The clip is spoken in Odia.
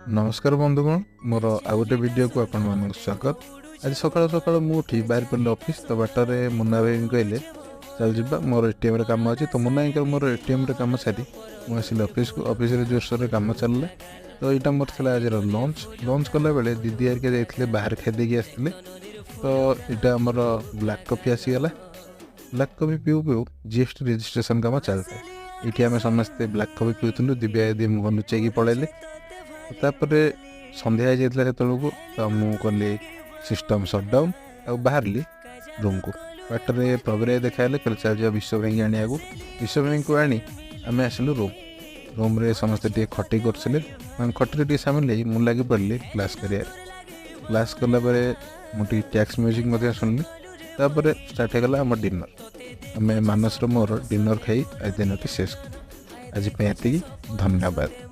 ନମସ୍କାର ବନ୍ଧୁଗଣ, ମୋର ଆଉ ଗୋଟେ ଭିଡ଼ିଓକୁ ଆପଣମାନଙ୍କୁ ସ୍ୱାଗତ। ଆଜି ସକାଳୁ ସକାଳୁ ମୁଁ ଉଠି ବାହାରି ପଡ଼ିଲି ଅଫିସ୍। ତ ବାଟରେ ମୁନ୍ନା ଭାଇ କହିଲେ, ଚାଲ ଯିବା, ମୋର ଏଟିଏମ୍ରେ କାମ ଅଛି। ତ ମୁନ୍ନା ଭାଇଙ୍କର ମୋର ଏଟିଏମ୍ରେ କାମ ସାରି ମୁଁ ଆସିଲି ଅଫିସକୁ। ଅଫିସରେ ଜୋରସୋରରେ କାମ ଚାଲିଲା। ତ ଏଇଟା ମୋର ଥିଲା ଆଜିର ଲଞ୍ଚ। ଲଞ୍ଚ କଲାବେଳେ ଦିଦି ହେରିକା ଯାଇଥିଲେ, ବାହାରେ ଖାଇଦେଇକି ଆସିଥିଲେ। ତ ଏଇଟା ଆମର ବ୍ଲାକ୍ କଫି ଆସିଗଲା। ବ୍ଲାକ୍ କଫି ପିଉ ପିଉ ଜିଏସ୍ଟି ରେଜିଷ୍ଟ୍ରେସନ୍ କାମ ଚାଲିଥାଏ। ଏଇଠି ଆମେ ସମସ୍ତେ ବ୍ଲାକ୍ କଫି ପିଉଥିଲୁ, ଦିବ୍ୟା ଦିଦି ମୁହଁ ଲୁଚେଇକି ପଳେଇଲେ। ତାପରେ ସନ୍ଧ୍ୟା ହେଇଯାଇଥିଲା ସେତେବେଳକୁ। ତ ମୁଁ କଲି ସିଷ୍ଟମ୍ ସଟ୍ଡାଉନ୍ ଆଉ ବାହାରିଲି ରୁମ୍କୁ। ବାଟରେ ପ୍ରବୀର ଦେଖା ହେଲେ, କହିଲେ ଚାଲ ଯିବା ବିଶ୍ୱ ଭାଇକି ଆଣିବାକୁ। ବିଶ୍ୱ ଭାଇଙ୍କୁ ଆଣି ଆମେ ଆସିଲୁ ରୁମ୍। ରୁମ୍ରେ ସମସ୍ତେ ଟିକେ ଖଟି କରୁଥିଲେ। ମାନେ ଖଟିରେ ଟିକେ ସାମିଲ ହେଇ ମୁଁ ଲାଗି ପଡ଼ିଲି କ୍ଲାସ୍ କରିବାରେ। କ୍ଲାସ୍ କଲା ପରେ ମୁଁ ଟିକେ ଟ୍ୟାକ୍ସ ମ୍ୟୁଜିକ୍ ମଧ୍ୟ ଶୁଣିଲି। ତାପରେ ଷ୍ଟାର୍ଟ ହେଇଗଲା ଆମ ଡିନର୍। ଆମେ ମାନସର ମୋର ଡିନର୍ ଖାଇ ଆଜି ଦିନଟି ଶେଷ କଲୁ। ଆଜି ପାଇଁ ଏତିକି, ଧନ୍ୟବାଦ।